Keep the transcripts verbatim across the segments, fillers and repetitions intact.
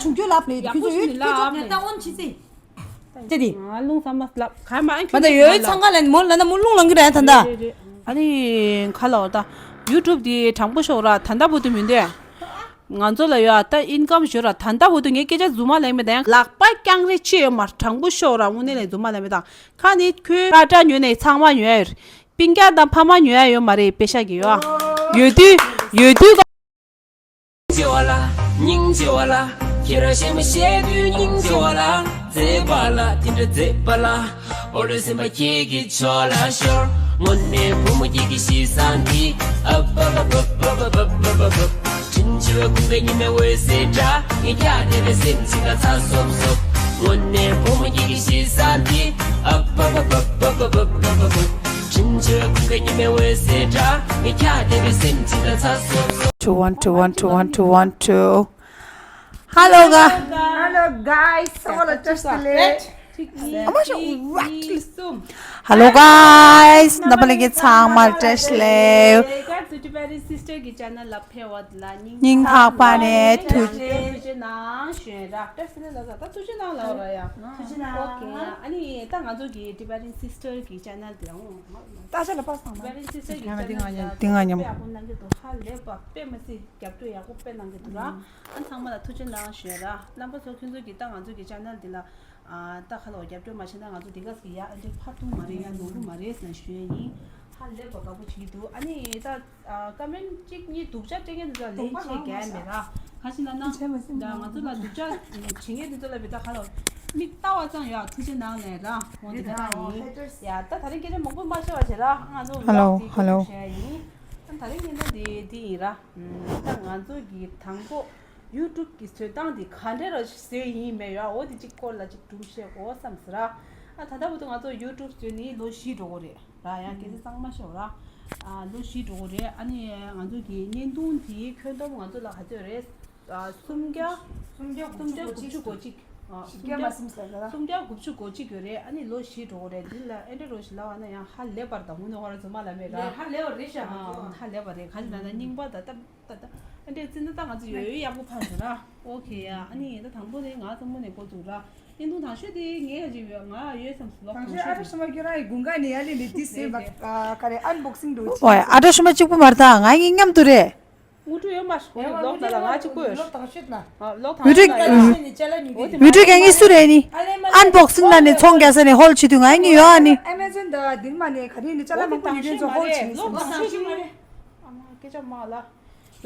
ཆུང་ཆུང་ལབ་ལེ། ཡག་པོ་ཁྱོད་ཚོ་ཞིག་ཡོད་ལབ་ཁྱོད་ཚོ་ལེ། ད་ཨོན་ཆི་ཚེ། ཅི་དེ། ང་རླུང་ས་མ་ལབ་ག་མ་ཨན་མ་ད་ཁྱོད་ཡོད་ཚང་ཁ་ལ་མོ་ལ་ན་མོ་རླུང་ལངས་གི་རེད་ད་ད། རེད་རེད། ཨ་ནི་ཁ་ལ་འོ་ད་ཡུ་ཊུབ་དེ་དྲང་པོ་ཤོག་ར་ད་ད་བུ་དུ་མི་འདོད། ང་ཚོ་ལ་ཡོད་ཨ་ད་ཨིན་ཀམ་ཞོར་ར་ད་ད་བུ་དུ་ངས་སྐད་ཆ་རྫུན་མ་ལབ་མེད་ད་ཡང་ལག་པ་རྐྱང་རེ་ཆེ་ཡོད་མ་དྲང་པོ་ཤོག་ར་དངོས་གནས་ལས་རྫུན་མ་ལབ་མེད་ད་ཁ་ནི་ཁོས་ཁ་བཀྲ་ཉོས་ནས་ཚང་མ་ཉོས་ཡོད། སྤུན་ཀྱག་དང་ཕ་མ་ཉོ་ཡ་ཡོད་མ་རེད་པེ་ཤ་གི་ཡོད། ཡོད་དུས་ཡོད་དུས་ཀ་སྙིང་རྗེ་བ་ལ། སྙིང་རྗེ་བ་ལ། ཁྱེད་རང་ཞེ་མ་ཞེ་དུས་སྙིང་རྗེ་བ་ལ། མཛེས་པ་ལ་དེ་འདྲ་མཛེས་པ་ལ། འོ་རེ་སེམས་པ་ཁྱེད་ཀྱི་ཕྱོགས་ལ་ཤོར། དངོས་གནས་བུ་མོ་ཁྱེད་ཀྱི་གཤིས་བཟང་འདི། ཨ་བ་བ་བ། དྲིན་ཆེ་བའི་ཁུངས་ཀྱི་ཉི་མའི་འོད་ཟེར་འདྲ། ངས་ཀྱང་དེ་བའི་སེམས་ཅིག་ལ་ཚ་སོབ་སོབ། དངོས་གནས་བུ་མོ་ཁྱེད་ཀྱི་གཤིས་བཟང་འདི། ཨ་བ་བ་བ། Two, one, two, one, two, one, two, one, two. Hello, guys. Hello, guys. ཚང་མ་ལ་བཀྲ་ཤིས་བདེ་ལེགས། ཨ་མ་ཤོག་ར་ཅི་སུམ། Hello, guys. རྣམ་པ་ལྷན་རྒྱས་ཚང་མ་ལ་བཀྲ་ཤིས་བདེ་ལེགས། Tibetan Sister གི་channel ལ་ཕེབས་པ་ལ་སྙིང་ཐག་པ་ནས་ཐུགས་རྗེ་གནང་ཞུ་ཡ་ར། བཀྲ་ཤིས་བདེ་ལེགས་ལ་ད་ཐུགས་རྗེ་གནང་ལ་འོ་ར་ཡ། ཐུགས་རྗེ་གནང་། ཨོ་ཁེ། ཨ་ནི་ད་ང་ཚོ་གི་Tibetan Sister གི་channel དེ་ཨོ། ད་ཆ་ལ་པ་སང་ན། Tibetan Sister གི་channel དེ་ང་ཡང་དེ་ང་ཡང་། དཔེ་ཡག་པོ་གནང་གི་འདུག་ཧ་ལས་པ་དཔེ་མ་སྲིད་རྒྱབ་སྐྱོར་ཡག་པོ་དཔེ་གནང་གི་འདུག་ར། ཨ་ཚང་མ་ལ་ཐུགས་རྗེ་གནང་ཞུ་ཡ་ར། རྣམ་པ་ཚོ་ཁྱོད་ཚོ་གི་ད་ང་ཚོ་གི་channel དེ་ལ་ཨ་ད་ཁ་ལོ་རྒྱབ་སྐྱོར་མ་བྱས་ན་ང་ཚོ་དེ་ག་ཟིག་ཡ་ཨ་འདྲེ་ཕར་ཐུག་མ་རེད་ཡ་ནོར་གི་མ་རེད་ཟེར་ཞུ་ཡ་ཡིན། ཧ་ལས་པ་དགའ་པོ་བྱེད་ཀྱི་འདུག་ཨ་ནི་ད་ཨ་comment གཅིག་གཉིས་སྡུག་ཅག་སྤྲད་མཁན་དེ་ཚོ་ལ་ལན་བྱེད་རྒྱ་མེད་ར། ག་ཞིག་ལབ་ན་ད་ང་ཚོ་ལ་སྡུག་ཅག་བྱེད་མཁན་དེ་ཚོ་ལ་བི་ད་ཁ་ལོ་མིག་ལྟ་བ་ཙམ་ཡ་ཐུགས་རྗེ་གནང་ལེ་ར། འོ་དེ་ག་རང་ཡིན་ཡ། ད་ད་རིང་སྐད་ཆ་མང་པོ་མ་བཤད་པ་བྱེད་ར། ང་ཚོ་Hello, vlog དེ་hello. བྱེད་ཡ་ཡིན། ད་ད་རིང་ཉིན་ཐོ་དེ་དེ་ཡིན་ར། ད་ང་ཚོ་གི་དང་པོ་YouTube གི་བཟོ་སྟངས་དེ་ག་འདྲ་ར་བཟོས་ཡིན་མེད་ཡ། འོ་དེ་གཅིག་སྐོར་ལ་གཅིག་སྒྲུང་བཤད་དགོས་བསམ་ཟེར་ར། ཨ་ད་ལྟ་བར་དུ་ང་ཚོ་YouTube བཟོས་ནས་ལོ་བཞི་འགྲོ་གི་རེད་ར། ཡང་སྐད་ཆ་གཙང་མ་ཤོད་ར། ཨ་ལོ་བཞི་འགྲོ་གི་རེད། ཨ་ནི་ང་ཚོ་གི་བརྙན་ཐུང་དེའི་ཁྱོན་བསྡོམས་ང་ཚོ་ལ་ག་ཚོད་རེད། ཨ་སུམ་བརྒྱ། སུམ་བརྒྱ་དགུ་བཅུ་གོ་གཅིག་ཨ་སུམ་བརྒྱ། སུམ་བརྒྱ་དགུ་བཅུ་གོ་གཅིག་ཡོད་རེད། ཨ་ནི་ལོ་བཞི་འགྲོ་གི་རེད། འདི་ལ་ཨེ་འདྲ་རོ་ཞིག་ལབ་པ་ན་ཡང་ཧ་ལས་པར་དང་མུ་ནོ་བར་རྫུན་མ་ལབ་མེད་ར། ཧ་ལས་པ་རེད་ཤག་ཨ་ཧ་ལས་པ་རེད། ག་ཅི་ལབ་ན་རྙིང་པ་ད་ལྟ་ད་ལྟ་ཨེ་འདྲ་བརྩིས་ན་ད་ང་ཚོ་ཡོད་ཡོད་ཡག་པོ་ཕར་འགྲོ་ར། ཨོ་ཁེ་ཡ། ཨ་ནི་ད་དང་པོ་ནས་ང་ཚོ་མོ་ནས་འགོ་འཛུགས་ར། བརྙན་ཐུང་དང་ཤོས་དེ་ངས་ཡ་ཅིག་ཡོད་ང་ཡོད་བསམ་སུ་ལོག་དང་ཤོས་ཨ་ཁྲ་ཤོ་མ་ཁྱོད་རང་ཡི་དགུན་ཁ་ནས་ཡ་ལས་ལས་དེ་ཟེར་བ་ཨ་ག་རེ་ཨན་བོག་སིང་འགྲོ་ཅི། ཨོ་ཨ་ཁྲ་ཤོ་མ་གཅིག་པུ་མ་རེད་ད་ང་གཉིས་མཉམ་དུ་རེད། དངུལ་ཁྲུ་ཡོད་མ་ཤོ་ལོག་ད་ལ་ང་གཅིག་པུ་ཡོད། ལོག་དང་ཤོད་ན། ཨ་ལོག་དང་ཤོད་ན་ཡ། ཨ་ལས་མ་ལས་ཨ་ལས་མ་ལས་ཨ་ལས་མ་ལས་ཨན་བོག་སིང་ན་ནས་ཚོང་རྒྱག་ས་ནས་ཧོལ་བྱེད་དུས་ང་གཉིས་ཡོད་ཨ་ནི། ཨ་མེ་ཛོན་ད་འདིར་མ་ནས་ག་རེ་ནས་ཅ་ལག་མང་པོ་ཡོད་མཁན་ཚོ་ཧོལ་བྱེད་ནས་ལོག་དང་ཤོད་མ་རེད། ཨ་མ་སྐད་ཆ་མ་ལ།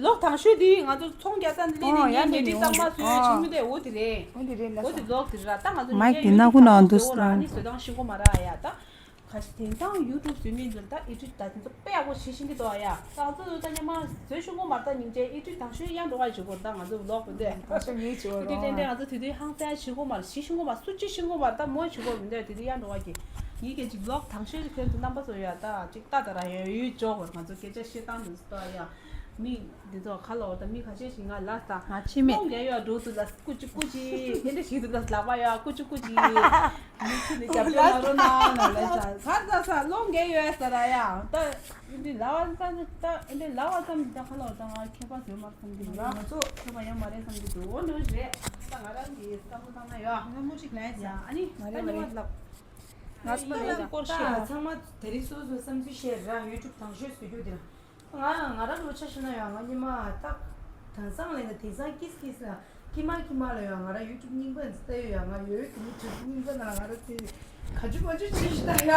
ལོག་དང་ཤོས་དེ་ང་ཚོ་ཚོང་རྒྱག་ས་འདི་ལས་ནས་ངའི་ཉལ་ཁྲི་གཙང་མ་བཟོས་བྱུང་མི་འདུག་འོ་དེ་རེད། འོ་དེ་རེད་ལ་འོ་དེ་ལོག་དེ་ར། ད་ང་ཚོ་མའིག་དེ་ནག་པོ་ནང་འདུག་ཨ་ནི་བཟོ་སྟངས་ཤེས་ཀྱི་མ་རེད་ཡ། ད་ག་ཞིག་དེང་སང་ཡུ་ཊུབ་བཟོ་མི་འདུག་ད་ཨེ་ཌིཊ་ད་དེ་ཚོ་དཔེ་ཡག་པོ་བྱེད་ཤེས་ཀྱི་འདུག་ཡ། ད་ང་ཚོ་ད་སྔོན་མ་བཟོས་ཤེས་ཀྱི་མ་རེད། ད་སྙིང་རྗེ་ཨེ་ཌིཊ་དང་ཤོས་ཡང་འགྲོ་བ་བྱེད་དགོས། ད་ང་ཚོ་ལོག་པ་འདི་ད་ཤོས་ངེས་བྱེད་དགོས་ཨེ་ཌིཊ་ཏན་ཏན་ང་ཚོ་དེ་དུས་ཧང་སང་བྱེད་ཀྱི་མ་རེད། བྱེད་ཤེས་ཀྱི་མ་རེད། སུ་ཅི་ཤེས་ཀྱི་མ་རེད། ད་མོ་བྱེད་དགོས་མི་འདུག་དེ་དུས་ཡང་འགྲོ་བ་གི་ཡིད་ཀྱི་ཅིག་ལོག་དང་ཤོས་ཀྱི་ཁྱོད་ཚོ་རྣམ་པ་ཚོ་ཡ་ད་ཅིག་ལྟ་ད་ར་ཡ་ཡུལ་ཅོག་གོ་ང་ཚོ་སྐད་ཆ་བཤད་སྟངས་འདི་ཚོ་ཡ། མི་འདི་ཚོ་ཁ་ལོ་ད་མི་ཁ་ཤས་ཤིག་ང་ལ་ད་ང་ཕྱི་མེད་ལོང་ག་ཡོད་འགྲོ་དུ་ལ་ཀུ་ཅི་ཀུ་ཅི་ཨེ་འདྲ་ཞིག་དུ་ལ་ལག་པ་ཡ་ཀུ་ཅི་ཀུ་ཅི་མི་ཁྱི་ནི་རྒྱབ་ལ་རོ་ན་ན་ལ་ས་ས་ས་ས་ལོང་ག་ཡོད་ས་ར་ཡ། ད་ཨེ་འདྲ་ལ་བ་ས་ད་ཨེ་འདྲ་ལ་བ་ཙམ་ད་ཁ་ལོ་ད་ང་ཁྱད་པར་ཡོད་མ་བསམ་གི་ར། ང་ཚོ་ཁྱད་པར་ཡོད་མ་རེད་བསམ་གི་འདུག་འོ་འདྲ་རེད། ད་ང་རང་གི་བསམ་བློ་བཏང་ན་ཡ་ང་མོ་ཅིག་ལ་ཡ་ཨ་ནི་ད་ནི་བ་ལབ་ང་ཚོ་ད་ཚང་མ་དེ་རིང་སོ་སོ་བསམ་ཚུལ་བཤད་ར་ཡུ་ཊུབ་དང་ཤོས་བཟོ་རྒྱུ་དེ་ར། ང་ང་རང་ལོ་ཆ་བཞག་ན་ཡང་ང་ཉི་མ་ཏག་དེང་སང་ལས་ན་དེང་སང་ཀིས་ཀིས་ལ་ཀི་མ་ཀི་མ་ལ་ཡང་ང་རང་ཡུ་ཊུབ་རྙིང་པ་ཡིན་ལྟ་ཡོད་ཡང་ང་ཡོད་དེ་ནི་ཡུ་ཊུབ་རྙིང་པ་ན་ང་རང་ཚོས་ག་ཅུ་མ་ཅུ་བྱེད་ཤི་ད་ཡ།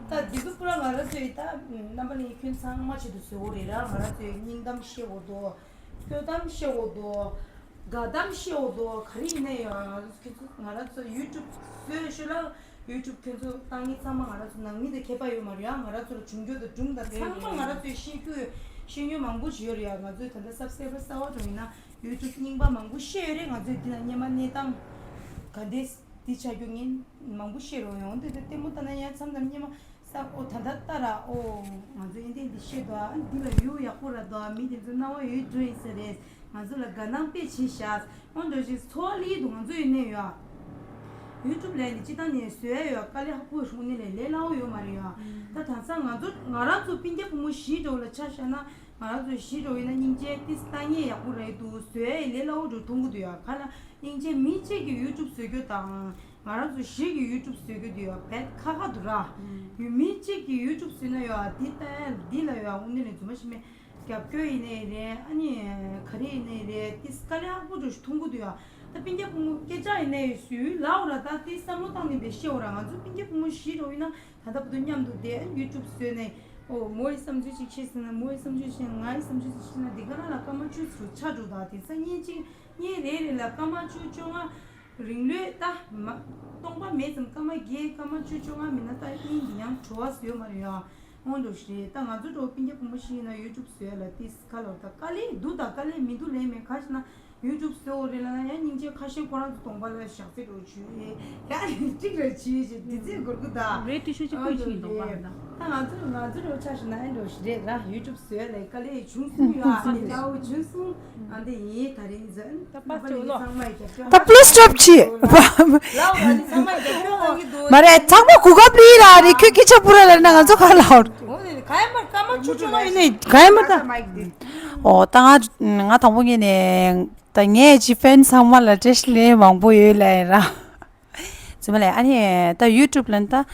ད་འདི་ཚོ་པུ་ར་ང་རང་ཚོས་ད་རྣམ་པ་ལ་ཡིན་ཁྱོད་ཚང་མ་ཆེད་དུ་བཟོས་འོ་རེད་ར། ང་རང་ཚོས་སྙིང་གཏམ་བཤད་འོ་དོ། སྐྱོ་གཏམ་བཤད་འོ་དོ། དགའ་གཏམ་བཤད་འོ་དོ། ག་རེ་ཡིན་ན་ཡང་ཁྱོད་ཚོ་ང་རང་ཚོ་ཡུ་ཊུབ་བཟོས་ཤུ་ལ། ཡུ་ཊུབ་ཁྱོད་ཚོ་བཏང་མཁན་ཚང་མ་ང་རང་ཚོ་ནང་མི་དང་ཁྱད་པར་ཡོད་མ་རེད་ཡ། ང་རང་ཚོ་ལ་འབྱུང་འགྱུར་དང་སྒྲུང་དང་ཚང་མ་ང་རང་ཚོས་ཤེས་རྒྱུ་ཤེས་ཡོན་མང་པོ་ཞིག་ཡོད་རེད་ཡ། ང་ཚོས་ད་ལྟ་སབ་སི་ཀ་རའེ་བར་གསར་པ་འགྲོ་ཡིན་ན་ཡུ་ཊུབ་རྙིང་པ་མང་པོ་ཤེས་ཡོད་རེད། ང་ཚོས་འདི་ན་སྔོན་མ་གནས་སྟངས་ག་འདྲས་འདི་ཆགས་རྒྱུ་ངན་མང་པོ་ཤེས་རོགས་ཡོང་། འདི་ད་ལྟད་མོ་ལྟ་ན་ཡ་མཚམས་མཚམས་སྔོན་མ་ས་ཨོ་ད་ད་ལྟ་ར་ཨོ་ང་ཚོ་ཨེ་འདྲས་འདི་ཤེས་དོ་ཨ། འདི་ལ་ཡུ་ཡག་པོ་ར་དོ་ཨ། མི་དེ་ཚོ་སྣང་བ་ཡོད་འགྲོ་ཡིན་ས་རེད། ང་ཚོ་ལ་དགའ་སྣང་དཔེ་བྱེད་ཤག་ཨོ་འདྲ་ཞིག་འཚོ་བ་ལི་དུ་ང་ཚོ་ཡོད་ནས་ཡོད། ཡུ་ཊུབ་ལས་ནི་སྤྱིར་བཏང་ནས་བཟོ་ཡ་ཡོད་དཀའ་ལས་ཁག་པོ་ཞིག་ནི་ལས་ལས་སླ་བོ་ཡོད་མ་རེད་ཡ། ད་དེང་སང་ང་ཚོ་ང་རང་ཚོ་སྤུན་ཀྱག་བུ་མོ་བཞི་འདྲ་བོ་ལ་ཆ་བཞག་ན། ང་རང་ཚོ་བཞི་འདྲ་བོ་ཡིན་ན་སྙིང་རྗེ་ཏིས་ལྟ་མཁན་ཡག་པོ་རེད་འདུག་བཟོ་ཡ་ཡི་ལས་སླ་བོ་འདྲ་མཐོང་གི་འདུག་ཡ། ག་ལ་སྙིང་རྗེ་མི་གཅིག་གི་ཡུ་ཊུབ་བཟོ་རྒྱུ་དང་། ང་རང་ཚོ་བཞི་གི་ཡུ་ཊུབ་བཟོ་རྒྱུ་འདུག་ཡ། བེད་ཁག་ཁག་འདུག་ར། ཡུ་མི་གཅིག་གི་ཡུ་ཊུབ་བཟོས་ན་ཡ་འདི་ལྟ་ཡ་འདི་ལ་ཡ་དངོས་གནས་ནས་རྫུན་མ་ཞིག་མེད། རྒྱབ་སྐྱོར་ཡིན་ནའི་རེད། ཨ་ནི་ག་རེ་ཡིན་ནའི་རེད། ཏིས་དཀའ་ལས་ཁག་པོ་འདྲ་ཞིག་མཐོང་གི་འདུག་ཡ། ད་སྤུན་ཀྱག་བུ་མོ་སྐད་ཆ་ཡིན་ནའི་ཞུས་ལའོ་ར། ད་ཏིས་བསམ་བློ་བཏང་ནས་འབད་ཤེས་འོ་ར། ང་ཚོ་སྤུན་ཀྱག་བུ་མོ་བཞི་འདྲ་བོ་ཡིན་ན་ད་ལྟ་བར་དུ་མཉམ་དུ་བསྡད་ཡུ་ཊུབ་བཟོས་ནས། ཨོ་མོ་ཡི་བསམ་ཚུལ་ཅིག་བྱས་ཟིན་ན། མོ་ཡི་བསམ་ཚུལ་བྱས་ན། ང་ཡི་བསམ་ཚུལ་ཅིག་བྱས་ན། འདི་ག་ལ་ལ་སྐར་མ་བཅུ་ཙམ་ཆགས་འགྲོ། ད་དེང་སང་བརྙན་གཅིག་བརྙན་རེ་རེ་ལ་སྐར་མ་བཅུ་བཅོ་ལྔ། རིང་ལོས་ད་མ་སྟོང་པ་མེད་ཙམ་སྐར་མ་བརྒྱད་སྐར་མ་བཅུ་བཅོ་ལྔ་མིན་ན་ད་བརྙན་འདི་ཡང་བྲོ་བ་བཟོས་མ་རེད་ཡ། ཨོ་འདྲ་ཞིག་རེད། ད་ང་ཚོ་འདྲ་བོ་སྤུན་ཀྱག་བུ་མོ་ཞིག་ཡིན་ན་ཡུ་ཊུབ་བཟོ་ཡ་ལ་ཏིས་ག་ལ་ད་དཀའ་ལས་འདུག་ད་དཀའ་ལས་མི་འདུག་ལས་མེད། ག་ཞིག་ན་ཡུ་ཊུབ་བཟོ་འོ་རེད་ལ་ན་ཡང་སྙིང་རྗེ་ཁ་ཤས་ཁོ་རང་ཚོ་གདོང་པ་ལ་ཞག་ཚི་འགྲོ་བྱུས་ཡ་ཡ་ཅིག་ར་བྱིས་ཞེས་འདི་ཚེ་གོར་གུ་ད། རེད། ཏི་ཤོ་ཅིག་ཨོ་ཕུལ་ཞིག་འདྲ་གདོང་པ་རེད། ད་ང་ཚོ་ང་ཚོ་འདྲ་བོ་ཆ་ཞིག་ན་ཨེ་འདྲ་ཞིག་རེད་ར། ཡུ་ཊུབ་བཟོ་ཡ་ལ་དཀའ་ལས་བྱུང་སོང་ཡ། ཨ་ནི་དཀའ་བོ་བྱུང་སོང་། ཨ་འདི་ཡིན་ད་རིང་ཟེར། ད་པ་སི་ཊི་ལོ། ཚང་མ་ཡི་རྒྱབ་སྐྱོར་ད་པུ་ལི་སི་ཊོབ་བྱེད། ལའོ་ཨ་ནི་ཚང་མ་ཡི་རྒྱབ་སྐྱོར་གནང་གི་འདུག་མ་རེད། ཚང་མ་གོ་སྐབས་ལི་ར་རེད། ཁྱོད་སྐད་ཆ་པུ་ར་ལ་ན་ང་ཚོ་ག་ལའོ། འོ་ནི་ག་ཡ་མར་སྐར་མ་བཅུ་བཅོ་ལྔ་ཡིན་ནི་ག་ཡ་མར་ད། ཨོ་ད་ང་ང་དང་པོ་ངས་ནས་ད་ངས་ཅི་ཕན་ཚང་མ་ལ་བཀྲ་ཤིས་ལེགས་མང་པོ་ཡོད་ལ་ཡིན་ར། ཙི་མ་ལས་ཨ་ནི་ད་ཡུ་ཊུབ་ལ་ད།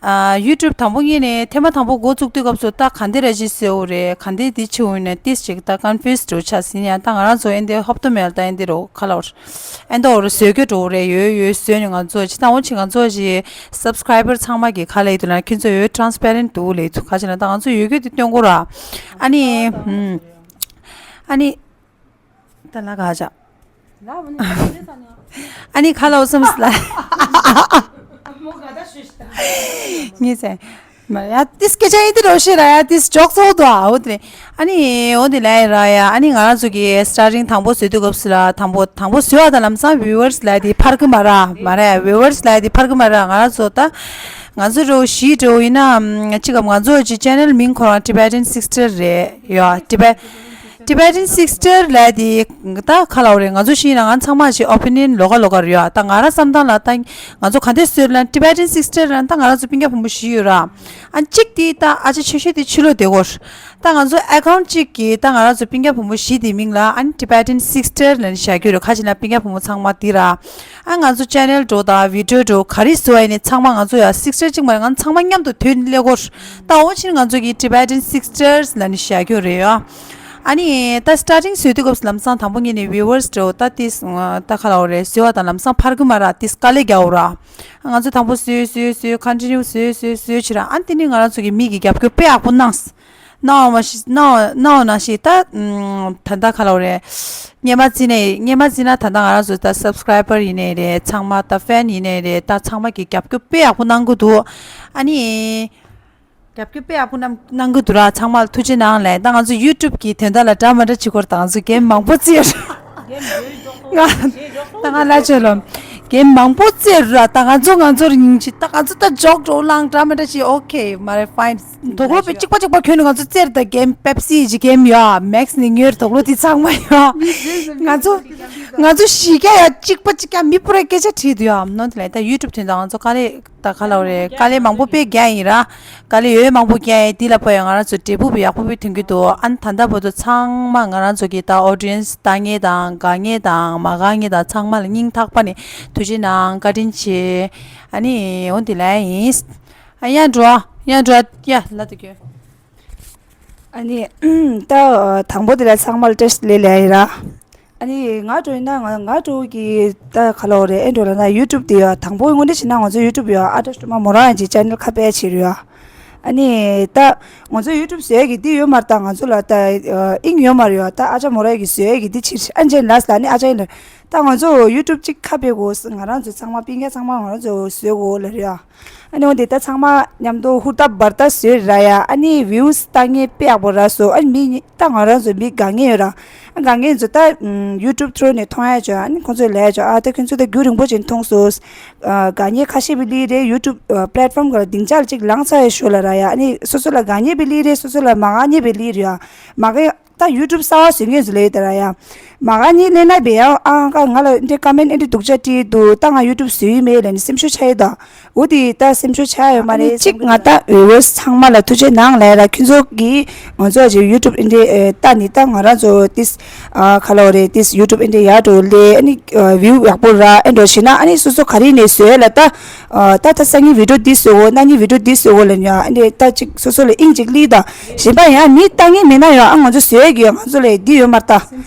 ཨ་ཡུ་ཊུབ་དང་པོ་ངས་ནས་ཐེངས་མ་དང་པོ་འགོ་བཙུགས་དུས་སྐབས་སུ་ད་ག་འདི་ར་ཅི་ཟེར་འོ་རེད། ག་འདི་འདི་ཆེ་འོ་ནས་ཏིས་ཅིག་ད་ཀོན་ཕིའུ་སི་འགྲོ་ཆགས་ཟིན་ཡ། ད་ང་རང་ཚོ་ཨེ་འདི་ཧོབ་ཏོ་མེད་ལ་ད་ཨེ་འདི་རོ་ཁ་ལོར་ཨེ་འདི་འོ་རོ་བཟོས་གྱོད་འགྲོ་རེད། ཡོད་ཡོད་བཟོས་ནས་ང་ཚོ་ཅི་ད་འོ་ཅི་ང་ཚོ་ཅི་སབ་སི་ཀ་རའི་བར་ཚང་མ་གི་ཁ་ལ་ཡི་དུ་ལ་ཁྱོད་ཚོ་ཡོད་ཊ་རན་སི་པེ་རེན་ཊི་འདུག་ལས་ཚུ་ཁ་ཅིག་ན་ད་ང་ཚོ་ཡོད་གྱོད་དེ་སྟོན་གོ་ར། ཨ་ནི་ཧུམ། ཨ་ནི། ད་ལ་ག་ཅག་ལ་བ་ནི་ལ་བ་ནི་ས་ནི། ཨ་ནི་ཁ་ལ་འོ་སམ་སི་ལ། མོ་ག་ད་ཤུ་ཤི་ད། ངས་ཟེར། མ་ཡ་ཏིས་སྐད་ཆ་ཡིན་དེ་རོ་ཤི་ར་ཡ་ཏིས་ཇོག་ཚོགས་དོ་ཨ་འོ་དེ། ཨ་ནི་འོ་དེ་ལ་ཡ་ར་ཡ། ཨ་ནི་ང་རང་ཚོ་གི་སི་ཊར་ཊིང་དང་པོ་བཟོས་དུས་སྐབས་སུ་ལ་དང་པོ་དང་པོ་བཟོས་བ་དང་ལམ་སང་བིའུ་ཝར་སི་ལ་དེ་ཕར་གི་མ་ར་མ་ར་ཡ་བིའུ་ཝར་སི་ལ་དེ་ཕར་གི་མ་ར། ང་རང་ཚོ་ད་ང་ཚོ་རོ་ཤི་འགྲོ་ཡིན་ན་ཅི་ག་ང་ཚོ་ཅི་ཆེ་ནལ་མིང་ཁོ་རང་Tibetan Sister རེད་ཡ། Tibet Tibetan Sister ལབ་དེ་ད་ག་ལབ་རེད། ང་ཚོ་ཤེས་ན་ང་ཚང་མ་ཞིག་ཨོ་པི་ནི་ཡན་ལོགས་ཀ་ལོགས་ཀ་རེད་ཡ། ད་ང་རང་བསམ་སྟངས་ལ་ད་ང་ཚོ་ག་འདྲས་བཟོས་ལ་Tibetan Sister ལ་ད་ང་རང་ཚོ་སྤུན་ཀྱག་བུ་མོ་བཞི་ཡོད་ར། ཨ་གཅིག་དེ་ད་ཨ་ཅེ་ཆོས་ཤེས་དེ་ཕྱི་ལོགས་བསྡད་གོ། ད་ང་ཚོ་ཨེ་ཁའུན་ཊི་གཅིག་གིས་ད་ང་རང་ཚོ་སྤུན་ཀྱག་བུ་མོ་བཞི་དེ་མིང་ལ་ཨ་ནི་Tibetan Sister ལབ་ནས་བཞག་རྒྱུ་རེད། ཁ་ཅིག་ན་སྤུན་ཀྱག་བུ་མོ་ཚང་མ་དེ་ར། ཨ་ང་ཚོ་ཆེ་ནལ་འགྲོ་དང་བི་ཌི་ཡོ་འགྲོ་ག་རེ་བཟོ་བ་ཡིན་ནའི་ཚང་མ་ང་ཚོ་ཡ་སིག་སི་ཊར་གཅིག་མ་རེད། ང་ཚང་མ་མཉམ་དུ་དོན་ལས་གོ། ད་འོ་ཕྱིར་ང་ཚོ་གི་Tibetan Sisters ལབ་ནས་བཞག་རྒྱུ་རེད་ཡ། ཨ་ནི་ད་སི་ཊར་ཊིང་བཟོས་དུས་སྐབས་སུ་ལམ་སང་དང་པོ་ངས་ནས་བིའུ་ཝར་སི་འགྲོ་ད་ཏིས་ད་ག་ལབ་རེད། བཟོས་བ་དང་ལམ་སང་ཕར་གི་མ་ར་ཏིས་དཀའ་ལས་རྒྱག་འོ་ར། ང་ཚོ་དང་པོ་བཟོས་བཟོས་བཟོས་ཀོན་ཊི་ནིའུ་བཟོས་བཟོས་བཟོས་ཕྱིར་ཨ་ནི་དེ་ནི་ང་རང་ཚོ་གི་མི་གི་རྒྱབ་སྐྱོར་དཔེ་ཡག་པོ་གནང་། གནང་བ་ཞིག་གནང་བ་གནང་བ་ནང་བཞིན་ད་ད་ལྟ་ག་ལབ་རེད། སྔས་མ་རྩིས་ནས་སྔས་མ་རྩིས་ན་ད་ལྟ་ང་རང་ཚོ་ད་སབ་སི་ཀ་རའི་བར་ཡིན་ནའི་རེད། ཚང་མ་ད་ཕེན་ཡིན་ནའི་རེད། ད་ཚང་མ་གི་རྒྱབ་སྐྱོར་དཔེ་ཡག་པོ་གནང་གི་འདུག་ཨ་ནི་རྒྱབ་སྐྱོར་དཔེ་ཡག་པོ་གནང་གནང་གི་འདུག་ར། ཚང་མ་ལ་ཐུགས་རྗེ་གནང་ལེ། ད་ང་ཚོ་ཡུ་ཊུབ་གི་དོན་དག་ལ་འདྲ་མ་འདྲ་བྱེད་སྐོར་ད་ང་ཚོ་གེམ་མང་པོ་རྩིས་ཡོད་ར། ང་ད་ང་ལ་ཆོས་ལོ་གེམ་མང་པོ་རྩེ་རུ་ར། ད་ང་ཚོ་ང་ཚོར་སྙིང་རྗེ། ད་ང་ཚོ་ད་ཇོག་ཇོག་ལང་འདྲ་མི་འདྲ་ཞིག་ཨོ་ཁེ་མ་རེད། ཕའིན། དོག་ལོ་པའི་གཅིག་པ་གཅིག་པ་ཁྱོན་ནས་ང་ཚོ་རྩེར་ད་གེམ་པེབ་སི་ཡི་གེམ་ཡོད། མེག་སི་ནི་ཉོས་དོག་ལོ་དེ་ཚང་མ་ཡོད། ང་ཚོ་ང་ཚོ་ཞི་རྒྱ་ཡ་གཅིག་པ་གཅིག་ཀྱང་མི་པུ་ར་སྐད་ཆ་དྲིས་དུ་ཡོད་ནོ། དེ་ལས་ད་ཡུ་ཊུབ་དོན་དག་ང་ཚོ་དཀའ་ལས་ད་ག་ལབ་རེད། དཀའ་ལས་མང་པོ་དཔེ་རྒྱག་ཡིན་ར། དཀའ་ལས་ཡོད་མང་པོ་རྒྱག་ཡིན། དེ་ལ་ཕོ་ཡ་ང་རང་ཚོ་འབྲས་བུ་ཡག་པོ་དཔེ་ཐོན་གྱི་འདུག་ཨ་ནི་ད་ལྟ་བར་དུ་ཚང་མ་ང་རང་ཚོ་གི་ད་ཨོ་ཌི་ཡན་སི་ལྟ་མཁན་དང་དགའ་མཁན་དང་མ་དགའ་མཁན་དང་ཚང་མ་ལ་སྙིང་ཐག་པ་ནས་ཐུགས་རྗེ་གནང་། བཀའ་དྲིན་ཆེ། ཨ་ནི་འོ་དེ་ལ་ཡིན། ཨ་ཡ་འགྲོ་ཡ་འགྲོ་ཡ་ལ་དུ་གྱོན། ཨ་ནི་ད་དང་པོ་དེ་ལ་ཚང་མ་ལ་བཀྲ་ཤིས་བདེ་ལེགས་ཡིན་ར། ཨ་ནི་ང་འགྲོ་ཡིན་ན་ང་ང་འགྲོ་གི་ད་ག་ལོ་རེད། ཨེ་འགྲོ་ལ་ན་ཡུ་ཊུབ་དེ་ཡོད། དང་པོ་དངོས་གནས་བྱས་ན་ང་ཚོ་ཡུ་ཊུབ་ཡོད། ཨ་ཏྲ་ཤུ་མ་མོ་རང་ཡང་ཅིག་ཅེ་ནལ་ཁ་པས་བྱེད་རུ་ཡོད། ཨ་ནི་ད་ང་ཚོ་ཡུ་ཊུབ་བཟོས་ཀྱི་འདི་ཡོད་མ་རེད། ད་ང་ཚོ་ལ་ད་ཨིང་ཡོད་མ་རེད་ཡོད། ད་ཨ་ཅག་མོ་ར་གི་བཟོས་ཀྱི་འདི་ཕྱིར་ཨན་ཅན་ལ་ས་ཨ་ནི་ཨ་ཅག་ཡིན་ལ་ད་ང་ཚོ་ཡུ་ཊུབ་གཅིག་ཁ་ཕེ་གོ་ང་རང་ཚོ་ཚང་མ་སྤུན་ཀྱག་ཚང་མ་ང་རང་ཚོ་བཟོས་གོ་ལ་རེད་ཡ། ཨ་ནི་འོ་དེ་ད་ཚང་མ་མཉམ་དུ་ཧུར་ཐག་འབར་ཐག་བཟོས་ར་ཡ། ཨ་ནི་བིའུ་སི་ལྟ་མཁན་དཔེ་ཡག་པོ་རག་སོང་། ཨ་ནི་མི་ད་ང་རང་ཚོ་མི་དགའ་མཁན་ཡོད་ར། ཨ་དགའ་མཁན་ཚོ་ད་ཡུ་ཊུབ་ཐུ་རུ་ནས་མཐོང་ཡ་བྱོས། ཨ་ནི་ཁོང་ཚོས་ལས་བྱོས། ཨ་ད་ཁྱོད་ཚོ་ད་རྒྱུན་རིང་པོ་ཅིག་མཐོང་སོང་། ཨ་དགའ་མཁན་ཁ་ཤས་པི་ལི་རེད། ཡུ་ཊུབ་ཨ་པི་ལེ་ཊི་ཕོམ་ག་ལ་སྡིངས་ཆ་ལ་ཅིག་ལངས་ཚར་ཡ་ཞོར་ལ་ར་ཡ། ཨ་ནི་སོ་སོ་ལ་དགའ་མཁན་པི་ལི་རེད། སོ་སོ་ལ་མ་དགའ་མཁན་པི་ལི་རེད་ཡ། མ་དགའ་ ད་ཡུ་ཊུབ་གསར་བ་བཟོ་མཁན་ཚོ་ལ་ཡོད་ད་ར་ཡ། མ་ག་ནི་ལེ་ན་བེ་ཡ་ཨང་ཀ་ང་ལ་འདི་ཀ་མེན་ཨེ་འདི་སྡུག་ཅག་བྲིས་འདུག་ད་ང་ཡུ་ཊུབ་བཟོ་ཡི་མེད་ལ་ནི་སེམས་ཤུགས་ཆག་ཡོད་ད། འོ་དེ་ད་སེམས་ཤུགས་ཆག་ཡོད་མ་རེད། གཅིག་ང་ད་ཝི་ཝར་སི་ཚང་མ་ལ་ཐུགས་རྗེ་གནང་ལབ་ཡ་ར། ཁྱོད་ཚོ་གིས་ང་ཚོ་ཅིག་ཡུ་ཊུབ་ཨེ་འདི་ད་ནི་ད་ང་རང་ཚོ་ཏིས་ཨ་ཁ་ལོ་རེད། ཏིས་ཡུ་ཊུབ་ཨེ་འདི་ཡར་འགྲོ་ལེ་ཨ་ནི་ཝིའུ་ཡག་པོ་ར་ཨེ་འགྲོ་ཞིག་ན་ཨ་ནི་སོ་སོ་ག་རེ་ནས་བཟོས་ལ་ད། ཨ་ད་ད་སང་ཉིན་བི་ཌིའོ་འདི་བཟོ་གོ་གནངས་ཉིན་བི་ཌིའོ་འདི་བཟོ་གོ་ལབ་ཡ་ཨ་ནི་ད་ཅིག་སོ་སོ་ལ་དབྱིངས་ཅིག་སླེབས་ད། གཞན་པ་ཡང་མི་ལྟ་མཁན་མེད་ན་ཡང་ཨ་ང་ཚོ་བཟོས་ཀྱི་ཡོད། ང་ཚོ་ལ་འདི་ཡོད་མ་རེད་ད།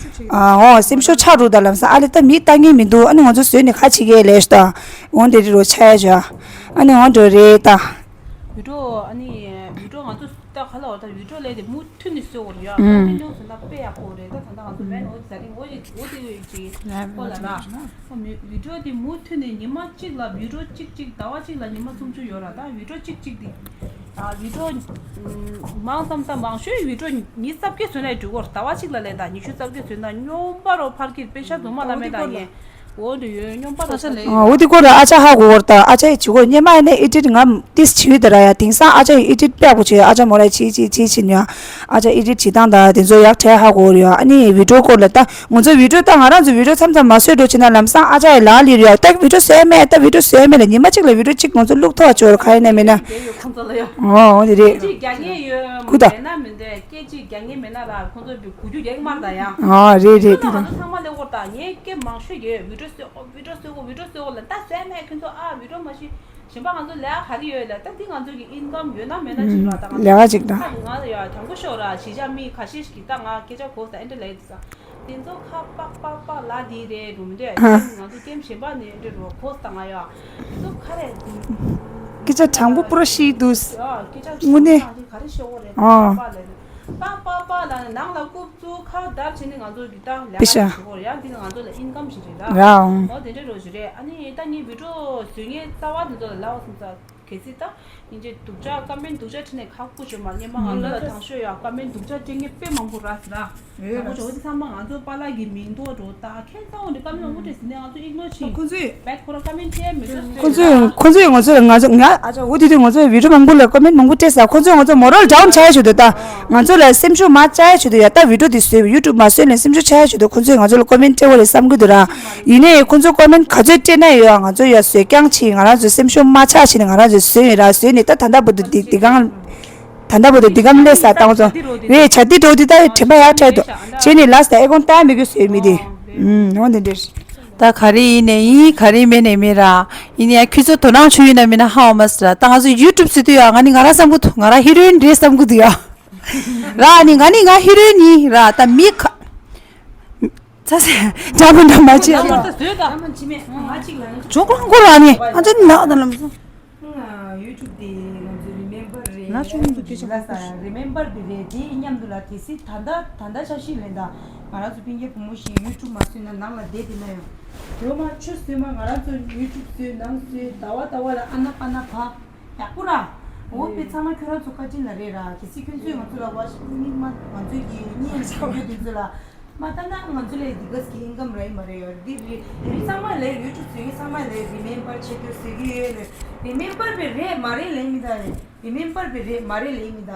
ཨ་འོ་སེམས་ཤུགས་ཆག་འགྲོ་ད་ལམ་སང་ཨ་ལེ་ད་མི་ལྟ་མཁན་མི་འདུག་ཨ་ནི་ང་ཚོ་བཟོས་ནས་ཁ་ཕྱེ་གི་ལས་ཤི་ད། འོ་འདི་རི་རོ་ཆ་ཡ་བྱ། ཨ་ནི་འོ་འགྲོ་རེད་ད། བི་ཌིའོ་ཨ་ནི་བི་ཌིའོ་ང་ཚོ་ད་ག་ལ་བ་ད་བི་ཌིའོ་ལས་དེ་མུ་མཐུད་ནས་བཟོ་དགོས་རེད་ཡ། ཨུམ། ད་དེ་ཉུང་སོང་ན་དཔེ་ཡག་པོ་རེད། ད་ད་ལྟ་ང་ཚོ་མེན་འོ་དེ་ཟ་རིང་འོ་ཡི་འོ་དེ་ཡོད་ཅིག་ཁོ་ལ་ར། ཨ་མི་བི་ཌིའོ་དེ་མུ་མཐུད་ནས་ཉི་མ་གཅིག་ལ་བི་ཌིའོ་གཅིག་གཅིག་ཟླ་བ་གཅིག་ལ་ཉི་མ་སུམ་ཅུ་ཡོད་ར། ད་བི་ཌིའོ་གཅིག་གཅིག་དེ་ཨ་བི་ཌིའོ་མང་ཙམ་ཙམ་མང་ཤོས་བི་ཌིའོ་ཉིས་རྩ་བརྒྱད་བཟོས་ན་འགྲིག་གོ། ཟླ་བ་གཅིག་ལ་ལས་ད་ཉི་ཤུ་རྩ་བརྒྱད་བཟོས་ན་སྙོམས་པ་རོ་ཕར་གྱི་དཔེ་ཤ་དུ་མ་ལ་མེད་ད་ངས་འོ་འདི་ཡོད་སྙོམས་པ་རོ་ས་ལས། ཨ་འོ་དེ་སྐོར་ལ་ཨ་ཅག་ཧ་གོ་བར་ད་ཨ་ཅག་ཡི་བྱེད་སྒོ་སྙེ་མ་ཡ་ནས་ཨེ་ཌིཊ་ང་ཏིས་བྱེད་ཡོད་ད་ར་ཡ། དེང་སང་ཨ་ཅག་ཡི་ཨེ་ཌིཊ་དཔེ་ཡག་པོ་བྱེད། ཨ་ཅག་མོ་ར་ཡི་བྱེད་བྱེད་བྱེད་བྱེད་ཉོ་ཨ་ཅག་ཨེ་ཌིཊ་བྱེད་སྟངས་ད་དེ་ཚོ་ཡག་གྲས་ཧ་གོ་བར་ཡོད། ཨ་ནི་བི་ཌིའོ་སྐོར་ལ་ད། ང་ཚོ་བི་ཌིའོ་ད་ང་རང་ཚོ་བི་ཌིའོ་མཚམས་མཚམས་མ་བཟོས་འགྲོ་ཕྱིན་ན་ལམ་སང་ཨ་ཅག་ཡི་ལག་ལི་རེད་ཡ། ད་བི་ཌིའོ་བཟོས་མེད་ད་བི་ཌིའོ་བཟོས་མེད་ལ་ཉི་མ་གཅིག་ལ་བི་ཌིའོ་གཅིག་ང་ཚོ་བླུག་ཐོག་ཅོར་ཁ་ཡ་ནས་མེད་ན། ཡོད་ཁོང་ཚོ་ལ་ཡོད། ཨོ་འོ་དེ་རེད། སྐད་ཅིག་རྒྱག་མཁན་ཡོད་ཁུ་ད། མེད་ན་མི་འདོད། སྐད་ཅིག་རྒྱག་མཁན་མེད་ན་ལ་ཁོང་ཚོ་གུ་རྒྱུ་རྒྱག་མར་ད་ཡ། ཨོ་རེད་རེད། ཁོང་ཚོ་དེ་ང་ཚོ་ཚང་མ་ལས་སྐོར་ད་ངས་སྐད་མང་ཤོས་ཡོད། བི་ཌིའོ་བཟོས་ཨོ་བི་ཌིའོ་བཟོས་གོ་བི་ཌིའོ་བཟོས་གོ་ལ་ད་བཟོས་མེད་ཁྱོད་ཚོ་ཨ་བི་ཌིའོ་མ་ཤེས། གཞན་པ་ང་ཚོ་ལས་ཨ་ག་རེ་ཡོད་ལ་ད་འདི་ང་ཚོ་གི་ཨིན་ཀམ་ཡོད་ན་མེད་ན་ཅིག་ལ་ད་ང་ལས་ཀ་ཅིག་ད། ང་ཡ་དྲང་པོ་ཤོད་ར་གཞིས་ཆགས་མི་ཁ་ཤས་ཤིག་གིས་ད་ང་སྐད་ཆ་གོ་ས་ཨེ་འདྲ་ལས་ད་ས། དེ་ཚོ་ཁ་པག་པག་པག་ལ་དེ་རེད་རུ་མི་འདོད། ཨ། ང་ཚོ་ཀེམ་གཞན་པ་ནས་འདྲ་རུ་གོ་ས་ང་ཡ། དེ་ཚོ་ཁ་རེད། སྐད་ཆ་དྲང་པོ་པོ་ར་ཤི་འདུག་ཡ་སྐད་ཆ་དངོས་གནས། དྲང་པོ་ག་རེ་ཤོད་གོ་རེད། ཨ། པག་པག་ལ་རེད། པག་པག་པག་ལ་ནི་ནང་ལ་རྐུབ་བཙུགས་ཁ་བརྡར་བྱས་ནས་ང་ཚོ་གི་ད་ལས་ཀ་པི་ཤ་ཞིག་བྱེད་གོ་རེད་ཡ། འདི་ནི་ང་ཚོ་ལ་ཨིན་ཀམ་ཞིག་རེད་ད། རའོ། འོ་དེ་འདྲ་རུ་ཞིག་རེད། ཨ་ནི་ད་ངའི་བི་ཌིའོ་བཟོ་མཁན་རྩ་བ་དེ་ཚོ་ལ་ལབ་སོང་ཙང་། གལ་སྲིད་ད་ཡིན་གཅིག་སྡུག་ཅག་ཀ་མེན་སྡུག་ཅག་ཁྲིད་ནས་ཁག་པོ་བྱུང་མ་སྔོན་མ་ང་ཚོ་ལ་དང་ཤོས་ཡ་ཀ་མེན་སྡུག་ཅག་སྤྲད་མཁན་དཔེ་མང་པོ་རག་སི་ར། ཡོད་དང་པོ་ཇོ་བོ་དེ་ཚང་མ་ང་ཚོ་པཱ་ལགས་ཀྱི་མིང་ཐོག་འགྲོ་ད་ཁྱེད་ཚང་འོ་འདྲ་ཀ་མེན་མང་པོ་སྤྲད་ཟིན་ནས་ང་ཚོ་ཨིག་ནོར་བྱས། ཁོ་ཚོས་བེག་ཁོ་ར་ཀ་མེན་སྤྲད་མི་ཐུབ་ཟེར། ཁོ་ཚོས་ཁོ་ཚོས་ང་ཚོ་ལ་ང་ཚོ་ང་ཨ་ཅག་འོ་དེ་དུས་ང་ཚོས་བི་ཌིའོ་མང་པོ་ལ་ཀ་མེན་མང་པོ་སྤྲད་ས། ཁོ་ཚོས་ང་ཚོ་མོ་རལ་ཌའུན་བྱ་ཡ་ཞུ་འདོད་ད། ང་ཚོ་ལ་སེམས་ཤུགས་མ་བཅག་ཡ་ཞུ་འདོད་ཡ། ད་བི་ཌིའོ་དེ་བཟོས་ཡུ་ཊུབ་མ་བཟོས་ནས་སེམས་ཤུགས་ཆག་ཡ་ཞུ་འདོད། ཁོ་ཚོས་ང་ཚོ་ལ་ཀ་མེན་སྤྲད་བ་རེད་བསམ་གི་འདུག་ར། ཡིན་ནའི་ཁོ་ཚོ་ཀོ་མེན་ག་ཚོད་སྤྲད་ན་ཡོད། ང་ཚོ་ཡ་བཟོས་རྐྱང་ཕྱིན། ང་རང་ཚོ་སེམས་ཤུགས་མ་ཆག་ཕྱིན། ང་རང་ཚོ་བཟོས་ཡིན་ར། བཟོས་ནས་ད་ད་ལྟ་བར་དུ་འདི་འདི་གང་ད་ལྟ་བར་དུ་འདི་གང་སླེབས་ས་བཏང་ཚོ་རེད། བྱ་འདི་འགྲོ་འདི་ད་དྲན་པ་ཡག་ཕྲད་འདུག་བྱས་ནས་ལ་སྟ་ཨེ་ཀོན་ལྟ་མི་དགོས་བཟོས་མི་འདི། ཨུམ་འོ་འདི་འདྲ། ད་ག་རེ་ཡིན་ནའི་ཡིན། ག་རེ་མེད་ནའི་མེད་ར། ཡིན་ནའི་ཡ་ཁྱོད་ཚོ་དོ་སྣང་བྱུང་ཡོད་ན་མེད་ན་ཧ་འོ་མ་སི་ར། ད་ང་ཚོ་ཡུ་ཊུབ་ཟེར་དུས་ཡ་ང་ནི་ང་རང་བསམ་གི་འདུག་ང་རང་ཧི་རོ་ཨིན་རེད་བསམ་གི་འདུག་ཡ། ར་ནི་ང་ནི་ང་ཧི་རོ་ཨིན་ཡིན་ར། ད་མི་ཁ། ཚ་སེ། འདྲ་མི་འདྲ་མ་བྱེད། ང་ཚོ་བཟོས་ད། ང་གཅིག་ལ་ཡིན། ཇོ་ཀོང་ཀོ་ར་ནི་ང་ཚོ་ནག་ད་ལམ་སོང་། ཡུ་ཊུབ་དེ་ང་ཚོའི་རི་མེམ་པར་རེད། ང་ཆུང་དུ་སྐད་ཆ་ལ་ས་རི་མེམ་པར་དེ་རེད། དེའི་མཉམ་དུ་ལ་དེ་སྲིད་ད་ལྟ་ད་ལྟ་འཆར་གཞི་ལེན་ད་ང་རང་ཚོ་སྤུན་ཀྱག་བུ་མོ་ཞིག་ཡུ་ཊུབ་མ་བཟོས་ན་ནང་ལ་བསྡད་དེ་ན་ཡང་ཡོད་མ་ཆུ་བཟོས་མ་ང་རང་ཚོ་ཡུ་ཊུབ་བཟོས་ནང་བཟོས་ཟླ་བ་ཟླ་བ་ལ་ཨ་ན་པ་ན་བ། ཡག་པོ་ར། འོ་དཔེ་ཚང་མ་ཁྱོད་རང་ཚོ་བཀའ་དྲིན་ལ་རེད་ར། གལ་སྲིད་ཁྱོད་ཚོས་ང་ཚོ་ལ་བ་ཞིག་མིག་མ་ང་ཚོའི་གི་བརྙན་ཞིག་ཡོད་དེ་ཚོ་ལ་མ་ལྟ་ན་ང་ཚོ་ལ་འདི་ག་ཟིག་གི་ཨིན་ཀམ་རག་གི་མ་རེད་ཡོད་འདི་རེད། མི་ཚང་མ་ལས་ཡུ་ཊུབ་བཟོ་མཁན་ཚང་མ་ལས་རི་མེམ་པར་བྱེད་དུས་ཟེར་གི་ཡོད་ལས་རི་མེམ་པར་བི་རེད་མ་རེད་ལས་མི་ད་རེད། རི་མེམ་པར་བི་རེད་མ་རེད་ལས་མི་ད།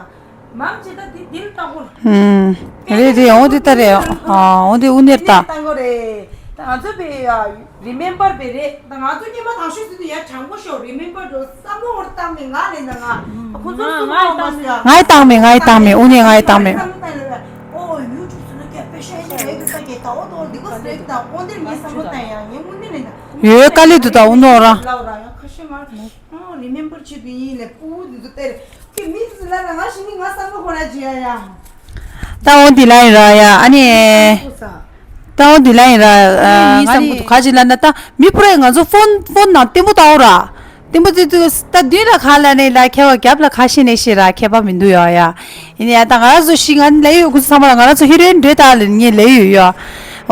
མང་ཆེ་ད་འདི་འདིར་ལྟ་གོ། ཧུམ། རེད་རེད། འོ་འདི་ལྟ་རེད། ཨ་འོ་འདི་དབུ་ནེར་ལྟ། ལྟ་གོ་རེད། ད་ང་ཚོ་བི་ཡ། རི་མེམ་པར་བི་རེད། ད་ང་ཚོ་སྙེ་མ་དང་ཤོས་ཟིན་དུ་ཡ་དྲང་པོ་ཤོག་རི་མེམ་པར་འགྲོ་བསམ་བློ་འོར་བཏང་མེད་ང་ལས་ན་ང་ཁོ་ཚོ་ང་སུ་ང་ཡི་མ་བཏང་མེད། ང་ཡི་བཏང་མེད། ང་ཡི་བཏང་མེད། དབུ་ནེ་ང་ཡི་བཏང་མེད། ཨོ་ཡུ་ཊུབ་སུ་ལ་ཀྱ་པེ་ཤ་ཡ་ཡ་གི་ས་ཀྱ་ད་འོ་དོ་འདི་གོ་སི་རེད་ད་འོ་འདིར་ངས་བསམ་བློ་བཏང་ཡ་ངས་དབུ་ནེ་ལས་ན་ཡོད་དཀའ་ལས་འདུག་ད་དབུ་ནོ་ར། ལའོ་ར་ཡ་ཁ་ཤས་ང་རི་མེམ་པར་ཆེད་དུ་ཡིན་ལས་ཕུ་འདི་ཚོ་སྟེར་ཀྱི་མི་ཚོ་ལ་ན་ང་ཞིག་ནི་ང་བསམ་བློ་ཁོ་ར་བྱེད་ཡ་ཡ། ད་འོ་འདི་ལ་ཡིན་ར་ཡ་ཨ་ནི། ད་འོ་འདི་ལ་ཡིན་ར། ཨ་ང་ནི་ག་ཅི་ལ་ན་ད་མི་པུ་རེ་ང་ཚོ་ཕོན་ཕོན་ནང་ལྟད་མོ་ལྟ་འོ་ར། ལྟད་མོ་ཙི་ཙི་ད་མདུན་ལ་ག་ལ་ནི་ལ་ཁྱེད་བ་རྒྱབ་ལ་ག་ཤེས་ནས་ཤེས་ར་ཁྱད་པར་མི་འདུག་ཡ་ཡ། ཡིན་ཡ་ད་ང་རང་ཚོ་ཤི་ང་ལ་ཡོད་ཁུ་ཚང་མ་ལ་ང་རང་ཚོ་ཧི་རོ་ཨིན་འདྲེ་ད་ལ་ངས་ལ་ཡོད་ཡ།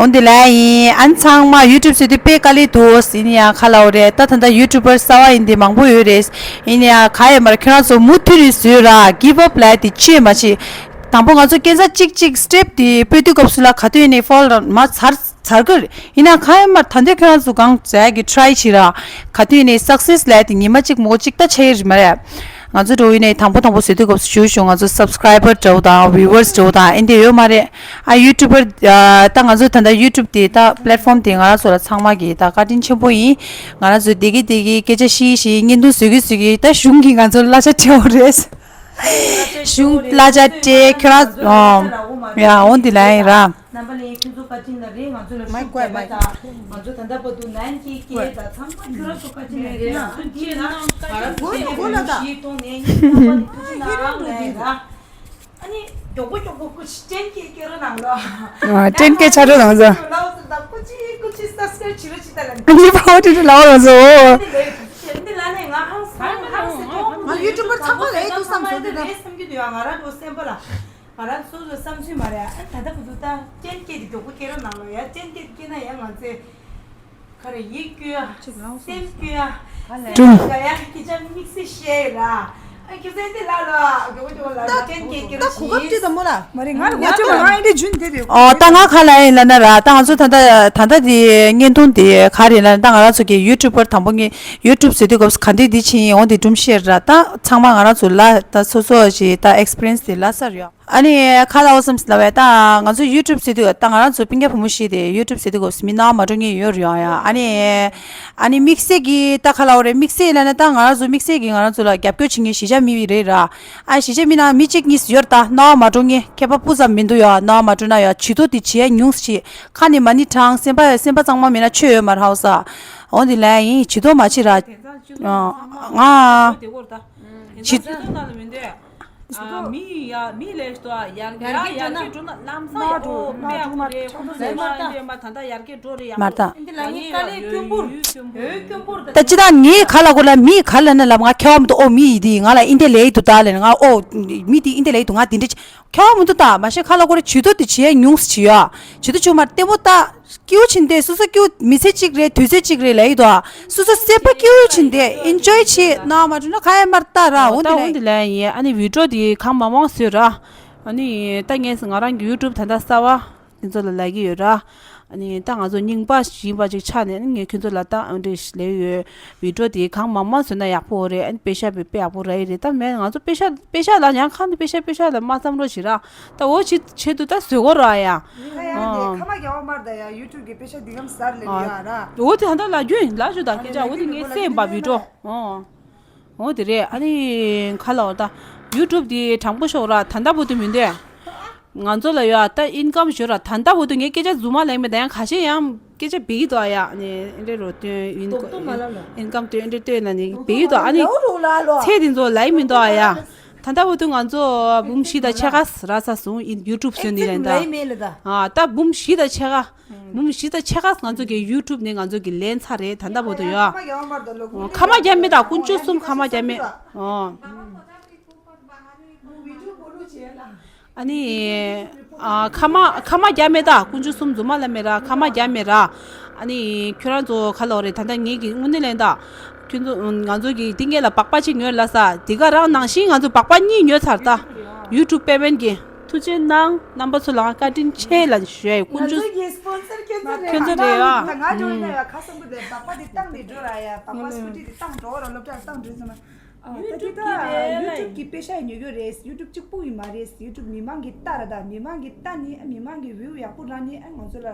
འོ་འདི་ལ་ཡིན་ཨ་ནི་ཚང་མ་ཡུ་ཊུབ་ཟེར་དུས་དཔེ་དཀའ་ལས་འདུག་ཡིན་ཡ་ག་ལ་འོ་རེད་ད་ད་ད་ཡུ་ཊུབ་པར་གསར་བ་ཡིན་དེ་མང་པོ་ཡོད་རེད། ཡིན་ཡ་ག་ཡོད་མ་རེད་ཁྱོད་རང་ཚོ་མུ་མཐུད་ནས་བཟོས་ར་གིབ་ཨབ་ལ་དེ་ཅི་ཡོད་མ་ཅི། དང་པོ་ང་ཚོ་སྐས་འཛེག་གཅིག་གཅིག་སི་ཊེབ་དེ་སྤོས་དུས་སྐབས་སུ་ལ་ག་དུས་ནས་ཕོལ་མ་ཚར་ཚར་གི་རེད། ཡིན་ན་གང་ཡིན་མར་ད་འདོད་ཁྱོད་རང་ཚོ་གང་མཛད་ཀྱི་ཊ་རའི་བྱེད་ར། ག་དུས་ནས་སག་སེ་སི་ལས་དེ་ཉི་མ་གཅིག་མོ་གཅིག་ད་ཆེ་རེད་མ་རེད། ང་ཚོ་འགྲོ་ཡིན་ནའི་དང་པོ་དང་པོ་བཟོས་དུས་སྐབས་སུ་ཞུ་ཞུ་ང་ཚོ་སབ་སི་ཀ་རའི་བར་འདྲ་བོ་དང་ཝིའུ་ཝར་སི་འདྲ་བོ་དང་ཨེ་འདྲ་ཡོད་མ་རེད། ཨ་ཡུ་ཊུབ་པར་ད་ང་ཚོ་ད་ལྟ་ཡུ་ཊུབ་དེ་ད་པི་ལེ་ཊི་ཕོམ་དེ་ང་རང་ཚོ་ལ་ཚང་མ་གི་ད་བཀའ་དྲིན་ཆེན་པོ་ཡིན། ང་རང་ཚོ་བསྡད་ཀྱི་བསྡད་ཀྱི་སྐད་ཆ་བཤད་བཤད་བརྙན་ཐུང་བཟོ་གི་བཟོ་གི་ད་གཞུང་གིས་ང་ཚོ་གླ་ཆ་སྤྲད་ཡོད་རེད། གཞུང་གླ་ཆ་སྤྲད་ཁྱོད་རང་ཡ་འོ་འདི་ལ་ཡིན་ར། རྣམ་པ་ལྷན་རྒྱས་ཁྱོད་ཚོ་བཀའ་དྲིན་ལ་རེད། ང་ཚོ་ལ་མའིག་ཤུགས་རྒྱབ་པ་དང་ང་ཚོ་ད་ལྟ་བར་དུ་ནན་གྱིས་སྐྱེས་དང་ཚང་མ་ཁྱོད་རང་ཚོ་བཀའ་དྲིན་ལ་རེད། ང་ཚོ་སྐྱེས་ན་ང་རང་ཚོ་སྐྱེས་ནས་གཞིས་གཏོང་ནས་ཉིན་ཐོག་པ་ནས་ཐུགས་རྗེ་གནང་རང་ལས་ར། ཨ་ནི་མགྱོགས་པོ་མགྱོགས་པོ་སྐུ་མཁྱེན་སྐྱེས་སྐྱེས་རོགས་གནང་ལོ། ཨ་མཁྱེན་སྐྱེས་ཆགས་རོགས་གནང་ཟེར། ལའོ་སི་དང་སྐུ་མཁྱེན་སྐུ་མཁྱེན་སབ་སི་ཀ་རའིབ་བྱེད་རོགས་བྱེད་ད་ལ། ཨ་ནི་ཕ་བོ་ཏི་ཏི་ལའོ་ལ་ཟེར་འོ། འདི་ལ་ནས་ང་ཧང་སང་ཧང་སང་ང་ཡུ་ཊུབ་པར་ཚང་མ་རེད་འདུག་བསམ་སོང་། འདི་རེད་བསམ་གྱི་འདུག་ཡ། ང་རང་ཚོ་སེམས་པ་ལ། ང་རང་སོ་སོའི་བསམ་ཚུལ་མ་རེད། ཨ་ད་ལྟ་བུ་དུ་ད་ཅན་སྐད་དེ་མགྱོགས་པོ་སྐད་རོགས་གནང་ལོ་ཡ། ཅན་སྐད་དེ་སྐད་ན་ཡ་ང་ཚོས་ག་རེ་ཡིད་སྐྱོ་ཡ་སེམས་སྐྱོ་ཡ་སེམས་དགའ་ཡ་སྐད་ཆ་དམིགས་བསལ་བཤད་ཡོད་ར། ཨ་ཁྱེད་ཚོས་དེ་ལ་ལ་མགྱོགས་པོ་མགྱོགས་པོ་ལ་ད་ཅན་སྐད་སྐད་ད་རོགས་གོ་སྐབས་བྱེད། ཅི་ཙམ་མོ་ལ་མ་རེད། ང་རང་ང་ཚོ་ང་ཨེ་འདྲ་རྒྱུན་དེ་རེད། ཨོ་ད་ང་ག་ལ་ཡིན་ལ་ན་ར། ད་ང་ཚོ་ད་ལྟ་ད་ལྟ་དེ་བརྙན་ཐུང་དེ་ག་རེ་ལ་ད་ང་རང་ཚོ་གི་ཡུ་ཊུབ་པར་དང་པོ་ངས་ཡུ་ཊུབ་ཟེར་དུས་སྐབས་སུ་ག་འདྲ་འདི་ཕྱིན་ཡིན་འོང་དེ་སྒྲུང་བཤད་ར། ད་ཚང་མ་ང་རང་ཚོ་ལ་ད་སོ་སོ་ཞིག་ད་ཨེག་སི་པི་རི་ཡན་སི་དེ་ལ་སར་ཡོད། ཨ་ནི་ཁ་ལ་འོ་སམ་སི་ལ་བས་ད་ང་ཚོ་ཡུ་ཊུབ་ཟེར་དུས་ད་ང་རང་ཚོ་སྤུན་ཀྱག་བུ་མོ་ཞིག་དེ་ཡུ་ཊུབ་ཟེར་དུས་སྐབས་སུ་མི་སྣང་མ་འགྲོ་ངེས་ཡོད་རེད་ཡ། ཨ་ནི་ཨ་ནི་དམིགས་བསལ་གྱི་ད་ཁ་ལ་འོ་རེད། དམིགས་བསལ་ལ་ནི་ད་ང་རང་ཚོ་དམིགས་བསལ་གྱི་ང་རང་ཚོ་ལ་རྒྱབ་སྐྱོར་བྱེད་མཁན་གཞིས་ཆགས་མི་རེད་ར། ཨ་གཞིས་ཆགས་མི་ནང་མི་གཅིག་གཉིས་ཡོད་རེད། ད་སྣང་བ་མ་འགྲོ་ངེས་མཁས་པ་སྤུ་ཙམ་མི་འདུག་ཡ། སྣང་བ་མ་འགྲོ་ན་ཡ་བྱི་དོ་དེ་བྱེད་ཡ་ཉུང་ཟེར། ཁ་ནས་མ་ཎི་བགྲང་། སེམས་པ་སེམས་པ་གཙང་མ་མེད་ན་ཆོས་ཡོད་མ་རེད་ཧ་གོ་ས། འོ་འདི་ལ་ཡིན་བྱི་དོ་མ་བྱེད་ར། ང་བྱི་ཨ་མི་ཡ་མི་ལས་ཤོག་ཡར་ཡར་རྒྱས་འགྲོ་ན་ལམ་སང་ཡ་ཨོ་དཔེ་ཡག་པོ་རེད། ཁོང་ཚོ་ལས་མ་ཡིན་པ་ད་ལྟ་ཡར་རྒྱས་འགྲོ་རེད་ཡ། མར་ད། འདི་ལ་ངའི་དཀའ་ལས་སྐྱོན་པོ་རེད། ད་ཅི་ད་ངའི་ག་ལ་གོ་ལ་མིའི་ག་ལ་ན་ལབ་ང་ཁྱེད་བ་མི་འདུག་ཨོ་མི་ཡི་དི་ང་ལ་ཨིན་དེ་ལས་ཡི་འདུག་ད་ལས་ང་ཨོ་མི་དི་ཨིན་དེ་ལས་ཡི་འདུག་ང་དེ་འདྲ་ཁྱེད་བ་མི་འདུག་ད་མ་ཤེས་ག་ལ་གོ་ལ་ཇུས་གཏོགས་དེ་བྱེད་ཡ་ཉུང་སུ་བྱེད་ཡ་ཇུས་གཏོགས་ཆུ་མར་ལྟད་མོ་ད། སྐྱིད་པོ་བྱིན་ཏེ་སོ་སོ་སྐྱིད་པོ་མི་ཚེ་གཅིག་རེད་དུས་ཚོད་གཅིག་རེད་ལབ་ཡོད་དོ། སོ་སོ་སེམས་པ་སྐྱིད་པོ་བྱིན་ཏེ་ཨིན་ཇོའི་བྱེད་ན་མ་འགྲོ་ན་ཁ་ཡ་མར་ལྟ་ར། འོ་འདི་ལ་འདི་ལ་ཡིན། ཨ་ནི་བི་ཌིའོ་དེ་གང་མང་མང་བཟོས་ར། ཨ་ནི་ད་ངས་ང་རང་གི་ཡུ་ཊུབ་ད་ལྟ་གསར་བ་དེ་ཚོ་ལ་ལབ་ཀྱི་ཡོད་ར། ཨ་ནི་ད་ང་ཚོ་རྙིང་པ་ཡིན་པ་ཅིག་ཆགས་ནས་ཨ་ནི་ངས་ཁྱོད་ཚོ་ལ་ད་ཨ་འདྲས་ལབ་ཡོད། བི་ཌིའོ་དེ་གང་མང་མང་བཟོས་ན་ཡག་པོ་རེད། ཨ་ནི་པེ་ཤ་བི་དཔེ་ཡག་པོ་རེད་རེད། ད་མེད་ང་ཚོ་པེ་ཤ་པེ་ཤ་ལ་ཡང་ཁ་ནས་པེ་ཤ་པེ་ཤ་ལ་མ་བསམ་རོགས་བྱེད་ར། ད་འོ་ཆེད་ཆེད་དུ་ད་བཟོས་གོ་ར་ཡ། ཁ་ཡང་དེ་ཨ་ཁ་མ་རྒྱག་པ་མར་ད་ཡ་ཡུ་ཊུབ་གི་པེ་ཤ་འདི་གམ་ཟར་ལེ་ཡ་ར། འོ་དེ་ད་ད་ལ་རྒྱུན་ལ་ཞུ་ད་སྐད་ཆ་འོ་དེ་ངས་སེམས་པ་བི་ཌིའོ་ཨོ། འོ་དེ་རེད། ཨ་ནི་ཁ་ལ་འོ་ད་ཡུ་ཊུབ་དེ་དྲང་པོ་ཤོག་ར་ད་ལྟ་བུ་དུ་མི་འདོད། ང་ཚོ་ལ་ཡོད་ད་ཨིན་ཀམ་ཞོར་ར་ད་ལྟ་བུ་དུ་ངས་སྐད་ཆ་རྫུན་མ་ལེན་མི་ད་ཡང་ཁ་ཤས་ཡང་། སྐད་ཆ་བེད་དོ་ཡ་ནི་ཨེ་འདྲེ་རོ་སྟོན་ཨིན་རྡོག་རྡོག་མ་ལ་ལ། ཨིན་ཀམ་སྟོན་ཨེ་འདྲེ་སྟོན་ན་ནི་བེད་དོ་ཨ་ནི། ཚེ་འདི་ཚོ་ལའི་མི་འདུག་ཨ་ཡ། ད་ལྟ་བུ་དུ་ང་ཚོ་འབུམ་བཞི་དང་ཕྱེད་ཀ་རག་ས་སོང་ཨིན་ཡུ་ཊུབ་སོན་ནི་ལན་ད། ཨ་ད་འབུམ་བཞི་དང་ཕྱེད་ཀ། འབུམ་བཞི་དང་ཕྱེད་ཀ་ང་ཚོ་གི་ཡུ་ཊུབ་ནི་ང་ཚོ་གི་ལན་ཚ་རེད་ད་ལྟ་བུ་དུ་ཡ། ཁ་མ་རྒྱ་མེད་ད་དཀོན་མཆོག་གསུམ་ཁ་མ་རྒྱ་མེད། ཨོ། ཨ་ནི། ཨ་ཁ་མ་ཁ་མ་རྒྱ་མེད་ད་དཀོན་མཆོག་གསུམ་རྫུན་མ་ལ་མེད་ར་ཁ་མ་རྒྱ་མེད་ར། ཨ་ནི་ཁྱོད་རང་ཚོ་ག་ལ་བ་རེད་ད་ལྟ་ངེད་ཀྱི་དངོས་གནས་ལན་ད། ཁྱོད་ཚོ་ང་ཚོ་གི་ཏིང་གེ་ལ་སྦག་སྦག་ཅིག་ཉོས་ལ་ས་དེ་ག་རང་ནང་བཞིན་ང་ཚོ་སྦག་སྦག་གཉིས་ཉོས་ཚར་ད། ཡུ་ཊུབ་པེ་མེན་གི་ཐུགས་རྗེ་གནང་རྣམ་པ་ཚོ་ལ་བཀའ་དྲིན་ཆེ་ལ་ཞུ་ཡ་ཡོད་དཀོན་མཆོག་ང་ཚོ་གི་སི་པོན་སར་ཁྱོད་ཚོ་རེད་ཁྱོད་ཚོ་རེད་ཨ། ད་ང་ཇོ་ཡིན་ན་ཡ་ཁ་སང་བུ་དེ་སྦག་སྦག་དེ་བཏང་ནས་འགྲོ་ར་ཡ་སྦག་སྦག་སི་ཀུ་ཊི་དེ་བཏང་འགྲོ་ར་སློབ་གྲྭར་བཏང་འགྲོ་ཟེར་ན། ཨ་ད་དེ་ད་ཡུ་ཊུབ་ཀྱི་པེ་ཤ་ཉོ་རྒྱུ་རེད། ཡུ་ཊུབ་གཅིག་པུ་ཡིན་མ་རེད། ཡུ་ཊུབ་མི་མང་གིས་ལྟ་ར་ད་མི་མང་གིས་ལྟ་ནི་ཨ་མི་མང་གིས་བིའུ་ཡག་པོ་རག་ནི་ཨ་ང་ཚོ་ལ་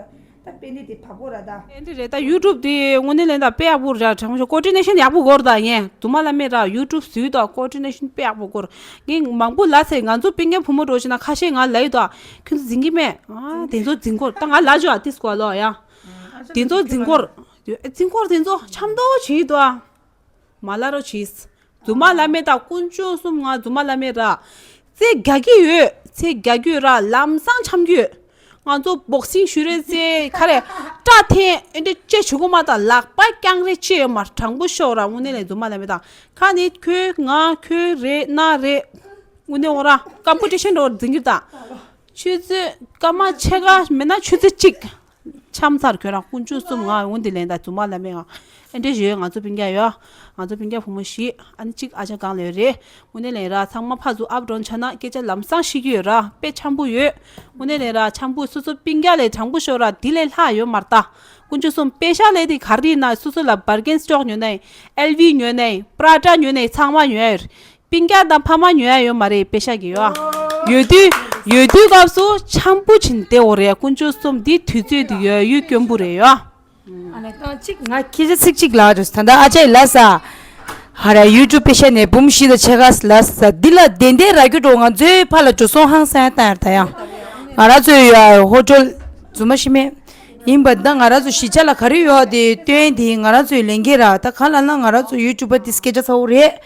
ད་པེ་ནེ་དེ་བབ་གོ་ར་ད། ཨེ་འདི་རེད་ད་ཡུ་ཊུབ་དེ་དངོས་གནས་ལན་ད་དཔེ་ཡག་པོ་ར་དྲང་ཤོག་ཀོ་ཌི་ནེ་ཤན་ཡག་པོ་དགོས་ར་ད་ཡིན་དུ་མ་ལ་མེད་ར་ཡུ་ཊུབ་བཟོས་ད་ཀོ་ཌི་ནེ་ཤན་དཔེ་ཡག་པོ་དགོས་ར་ངས་མང་པོ་ལ་ཚེ་ང་ཚོ་སྤུན་ཀྱག་བུ་མོ་འགྲོ་ཕྱིན་ན་ཁ་ཤས་ང་ལ་ཡོད་ད་ཁྱོད་ཚོ་འཛིན་གི་མེད་ཨ་དེ་ཚོ་འཛིན་གོ་ར་ད་ང་ལ་ཞུ་ཨ་ཏིས་གོ་ལོ་ཡ་དེ་ཚོ་འཛིན་གོ་ར་འཛིན་གོ་ར་དེ་ཚོ་འཆམ་ཏོ་བྱེད་ད། མ་ལ་རོ་ཆིས། རྫུན་མ་ལ་མེད་ད་དཀོན་མཆོག་གསུམ་ང་རྫུན་མ་ལ་མེད་ར། རྩེ་རྒྱག་གི་ཡོད་རྩེ་རྒྱག་གི་ཡོད་ར་ལམ་སང་འཆམ་གི་ཡོད། ང་ཚོ་བོག་སིང་ཞུ་རེད་རྩེ་ག་རེ་སྐྲ་འཐེན་ཨེ་འདྲ་ཅེ་བྱུ་གུ་མ་ད་ལག་པ་རྐྱང་རེ་ཅེ་ཡོད་མ་དྲང་པོ་ཤོག་ར་དངོས་གནས་ལས་རྫུན་མ་ལ་མེད་ད་ཁ་ནི་ཁྱོད་ང་ཁྱོད་རེད་ན་རེད་དངོས་གནས་འོ་ར་ཀམ་པི་ཊི་ཤན་འགྲོ་འཛིན་གྱི་ད། ཆུ་ཚོད་སྐར་མ་ཕྱེད་ཀ་མེད་ན་ཆུ་ཚོད་གཅིག་འཆམ་ཚར་ཁྱོད་རང་དཀོན་མཆོག་གསུམ་ང་འོང་འདི་ལན་ད་རྫུན་མ་ལ་མེད་ཨ། ཨེ་འདྲས་ཡོད་ང་ཚོ་སྤུན་ཀྱག་ཡོད། ང་ཚོ་སྤུན་ཀྱག་བུ་མོ་བཞི་ཨ་ནི་གཅིག་ཨ་ཅག་གང་ལ་ཡོད་རེད། དངོས་གནས་ལན་ར་ཚང་མ་ཕར་ཚུར་ཨབ་ཌའོན་ཆ་ན་སྐད་ཆ་ལམ་སང་ཤེས་ཀྱི་ཡོད་ར་དཔེ་འཆམ་པོ་ཡོད། དངོས་གནས་ལན་ར་འཆམ་པོ་སོ་སོ་སྤུན་ཀྱག་ལས་དྲང་པོ་ཤོར་ར་འདི་ལས་ལྷག་ཡོད་མ་རེད་ད། དཀོན་མཆོག་གསུམ་པེ་ཤ་ལས་དེ་ག་རེ་ཡིན་ན་སོ་སོ་ལ་བར་གན་སི་ཊོག་ཉོས་ནའི་ཨེལ་ཝི་ཉོས་ནའི་པྲ་ཌ་ཉོས་ནའི་ཚང་མ་ཉོས་ཡོད། སྤུན་ཀྱག་དང་ཕ་མ་ཉོ་ཡ་ཡོད་མ་རེད། པེ་ཤ་གི་ཡོད། ཡོད་དུས་ཡོད་དུས་སྐབས་སུ་འཆམ་པོ་བྱིན་བསྡད་འོ་རེད། དཀོན་མཆོག་གསུམ་འདི་དུས་ཚོད་དུ་ཡོད་ཡོད་སྐྱོན་པོ་རེད་ཡོད། ཨ་ནི་ད་གཅིག་ང་ཁྱེད་ཚོ་ཚིག་གཅིག་ལ་འགྲོ། ད་ལྟ་ཨ་ཅག་ལ་ས་ཧ་ར་ཡུ་ཊུབ་པེ་ཤ་ནས་འབུམ་བཞི་དང་ཕྱེད་ཀ་ལ་ས་འདི་ལ་བདེ་བདེ་ར་རྒྱུ་འགྲོ། ང་ཚོའི་ཕ་ལ་འགྲོ་སོང་ཧང་སང་བཏང་ཡར་ད་ཡང་ང་རང་ཚོའི་ཡ་ཧོ་ཊེལ་རྫུན་མ་ཤི་མེད། ཡིན་པ་ད་ང་རང་ཚོ་གཞིས་ཆགས་ལ་ག་རེ་ཡོད་དེ་སྟོན་དེ་ང་རང་ཚོའི་ལས་འགན་ར། ད་ག་ལ་ན་ང་རང་ཚོ་ཡུ་ཊུབ་པ་དེ་སྐད་ཆ་ཚ་བོ་རེད།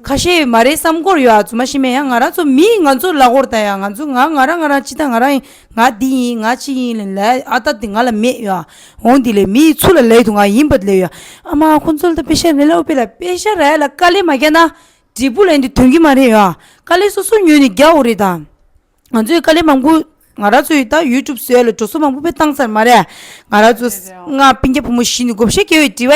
ཁ་ཤས་མ་རེད་བསམ་སྐོར་ཡོད་ཨ། རྫུན་མ་ཤི་མེད། ཡང་ང་རང་ཚོ་མི་ང་ཚོ་ལ་སྐོར་ད་ཡང་ང་ཚོ་ང་ང་རང་ང་རང་ཅི་ད་ང་རང་ཡིན། ང་འདི་ཡིན། ང་ཅི་ཡིན་ལ་ལ་ཨ་ད་འདི་ང་ལ་མེད་ཡོད་ཨ། འོང་འདི་ལས་མི་ཚུ་ལ་ལས་དུ་ང་ཡིན་པ་ལས་ཡོད་ཨ། མ་ཁོང་ཚོ་ལ་ད་པེ་ཤ་རེ་ལ་འོ་པེ་ལ་པེ་ཤ་ར་ལ་དཀའ་ལས་མ་རྒྱག་ན་འབྲས་བུ་ལེན་དུ་དོན་གྱི་མ་རེད་ཡོད་ཨ། དཀའ་ལས་སོ་སོ་ཉོས་ནས་རྒྱག་འོ་རེད་ད། ང་ཚོའི་དཀའ་ལས་མང་པོ་ང་རང་ཚོའི་ད་ཡུ་ཊུབ་བཟོས་ལ་འགྲོ་སོང་མང་པོ་དཔེ་བཏང་ཚར་མ་རེད། ང་རང་ཚོ་རེད་རེད། ང་སྤུན་ཀྱག་བུ་མོ་བཞི་ནས་བགོ་བཤའ་སྐྱེ་བའི་དྲི་བ་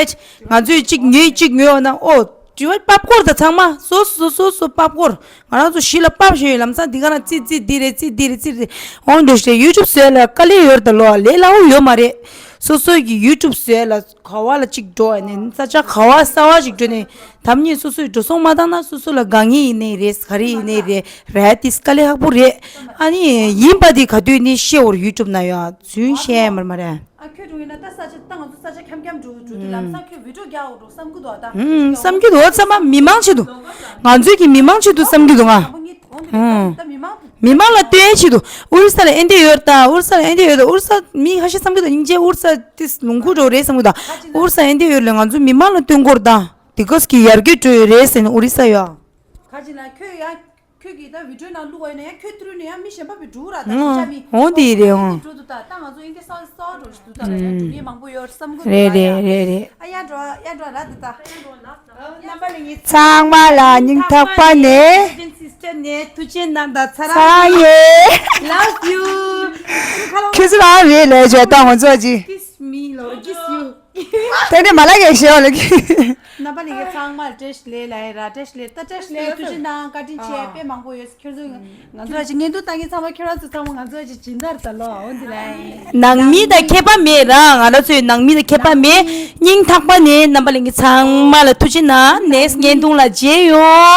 ང་ཚོས་གཅིག་ཉོས་གཅིག་ཉོས་འོ་ན་ཨོ་དྲི་བ་པབ་སྐོར་དང་ཚང་མ་སོ་སོ་སོ་སོ་པབ་སྐོར། ང་རང་ཚོ་གཞི་ལ་པབ་བཞིན་ཡོད། ལམ་སང་འདི་ག་ན་ཙི་ཙི་འདི་རེད་ཙི་འདི་རེད་ཙི་རེད། འོང་འགྲོ་ཞེས་ཡུ་ཊུབ་བཟོས་ལ་དཀའ་ལས་ཡོད་རེད་ད་ལོ། ལས་སླ་བོ་ཡོད་མ་རེད། སོ་སོ་གི་ཡུ་ཊུབ་བཟོས་ལ་ག་བ་ལ་གཅིག་འགྲོ་ནས་ས་ཆ་ག་བ་གསར་བ་ཞིག་འགྲོ་ནས། དམ་ཉིད་སོ་སོའི་འགྲོ་སོང་མ་བཏང་ན་སོ་སོ་ལ་དགའ་ངེས་ཡིན་ནའི་རེད། ག་རེ་ཡིན་ནའི་རེད། ར་ཏིས་དཀའ་ལས་ཁག་པོ་རེད། ཨ་ནི་ཡིན་པ་དེ་ག་དུས་ནི་ཤེས་འོར་ཡུ་ཊུབ་ན་ཡོད་ཚུན་ཤེས་མར་མ་རེད། ཨ་ཁྱོད་འགྲོ་ཡིན་ན་ད་ས་ཆ་ད་ང་ཚོ་ས་ཆ་འཁྱམ་འཁྱམ་འགྲོ་འགྲོ་དུས་ལམ་སང་ཁྱོད་བི་ཌིའོ་རྒྱག་འོ་འགྲོ་བསམ་གི་འདུག་ཨ། ད་ཧུམ་བསམ་གི་འདུག་ཚང་མ་མི་མང་ཆེད་དུ། ང་ཚོའི་གི་མི་མང་ཆེད་དུ་བསམ་གི་འདུག་ང་། ཧུམ། ད་མི་མང་མི་མང་ལ་སྟོན་ཆེད་དུ་ཨུ་རི་ས་ལ་ཨེ་འདྲ་ཡོད་ད། ཨུ་རི་ས་ལ་ཨེ་འདྲ་ཡོད་ད། ཨུ་རི་ས་མི་ཁ་ཤས་བསམ་གི་འདུག་སྙིང་རྗེ་ཨུ་རི་ས་ཏིས་ལུང་ཁུག་འགྲོ་རེད་བསམ་གི་འདུག་ཨུ་རི་ས་ཨེ་འདྲ་ཡོད་ལ་ང་ཚོ་མི་མང་ལ་སྟོན་སྐོར་དང་དེ་གོས་ཀྱི་ཡར་རྒྱས་འགྲོ་ཡོད་རེད་ཟེར་ནས་ཨུ་རི་ས་ཡོད། ཁ་ཅིག་ལ་ཁྱོད་ཡང་ཁྱོད་ཀྱིས་ད་བི་ཌིའོ་ནང་བླུགས་པ་ཡིན་ན་ཡང་ཁྱོད་ཐུག་ནས་ཡང་མི་གཞན་པ་བི་ཌིའོ་ར་ད་ཨང་ཤ་མི་འོ་དེ་རེད་ཨང་། འགྲོ་འདུག་ད་ད་ང་ཚོ་ཨིན་སྐད་གསར་གསར་འགྲོ་ཞིག་འདུག་ད་ལ་ཡང་འགྲོ་མཁན་མང་པོ་ཡོད་བསམ་གི་འདུག་རེད་ད་རེད་ཡང་རེད་རེད། ཨ་ཡ་འགྲོ་ཡ་འགྲོ་ར་ད་ད། རྣམ་པ་ལྷན་རྒྱས་ཚང་མ་ལ་སྙིང་ཐག་པ་ནས་སིས་ཊར་ནས་ཐུགས་རྗེ་གནང་དང་ཚ་རང་ཡེ། Love you. ཁྱེད་ཚོ་རང་རེད་ལས་བྱས་ད་ང་ཚོ་ཅི། Kiss me, Lord, kiss you. ད་ནི་མ་ལ་གས་ཤེས་བ་ལ་གི། རྣམ་པ་ལྷན་རྒྱས་ཚང་མ་བཀྲ་ཤིས་བདེ་ལེགས་ལ་ཡེ་ར་བཀྲ་ཤིས་བདེ་ལེགས་ད་བཀྲ་ཤིས་བདེ་ལེགས་ཐུགས་རྗེ་གནང་བཀའ་དྲིན་ཆེ་དཔེ་མང་པོ་ཡོད་ཁྱོད་ཚོ། ང་ཚོ་ཅིག་བརྙན་ཐུང་ལྟ་མཁན་ཚང་མ་ཁྱོད་རང་ཚོ་ཚང་མ་ང་ཚོ་ཅིག་སྦྱིན་བདག་རེད་ད་ལོ་འོ་འདི་ལ། ནང་མི་དང་ཁྱད་པར་མེད་ར། ང་རང་ཚོའི་ནང་མི་དང་ཁྱད་པར་མེད། སྙིང་ཐག་པ་ནས་རྣམ་པ་ལྷན་རྒྱས་ཚང་མ་ལ་ཐུགས་རྗེ་གནང་། ནེགསི་བརྙན་ཐུང་ལ་མཇལ་ཡོང་།